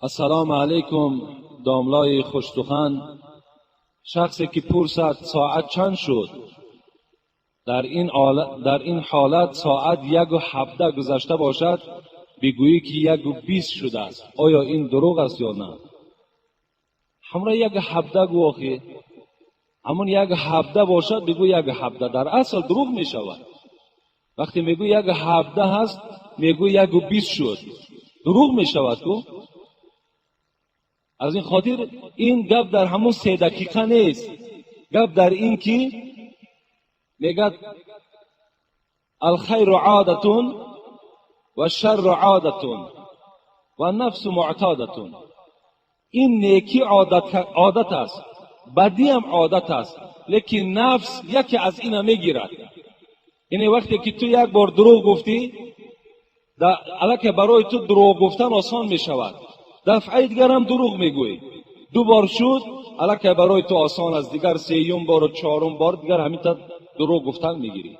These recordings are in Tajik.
Ассалому алайкум, домлаи хушсухан. Шахсе ки пурсад, соат чанд шуд, дар ин ҳолат соат 1:17 гузашта бошад, бигӯӣ ки 1:20 шудааст. Оё ин дурӯғ аст ё на? Ҳамра 1:17 гӯ, охи ҳамон 1:17 бошад, бигӯ 1:17. Дар асл дурӯғ мешавад. Вақте мегӯ 1:17 ҳаст, мегӯ 1:20 шуд, дурӯғ мешавад ку. Аз ин хотир ин гап дар ҳамон 3 дақиқа нест. Гап дар ин ки мегӯяд: الخير عادة والشر عادة والنفس معتادة. Ин некӣ одат аст, бадиам одат аст, лекин нафс яке аз ина мегирад. Яъне вақте ки ту як бор дурӯғ гуфтӣ, аллакай барои ту дурӯғ гуфтан осон мешавад. Дафъаи дигарам дурӯғ мегӯӣ, ду бор шуд, аллакай барои ту осон аст. Дигар сеюм бору чорум бор дигар ҳамин тавр дурӯғ гуфтан мегирӣ.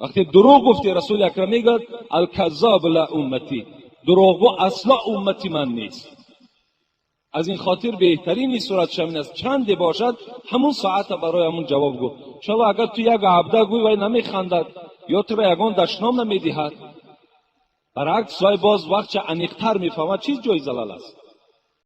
Вақте дурӯғ гуфтӣ, Расули Акрам мегӯяд: الكذاب لا أمتي. Дурӯғгӯ асла уммати ман нест. Аз ин хотир беҳтарини сурат ҳамин аст: чанде бошад, ҳамун соата барои ҳамун ҷавоб гӯ. Иншоалло, агар ту 1:17 гӯй, вай намехандад ё туро ягон дашном намедиҳад. Баръакс, вай боз вақтча аниқтар мефаҳмад, чиз ҷои залал аст.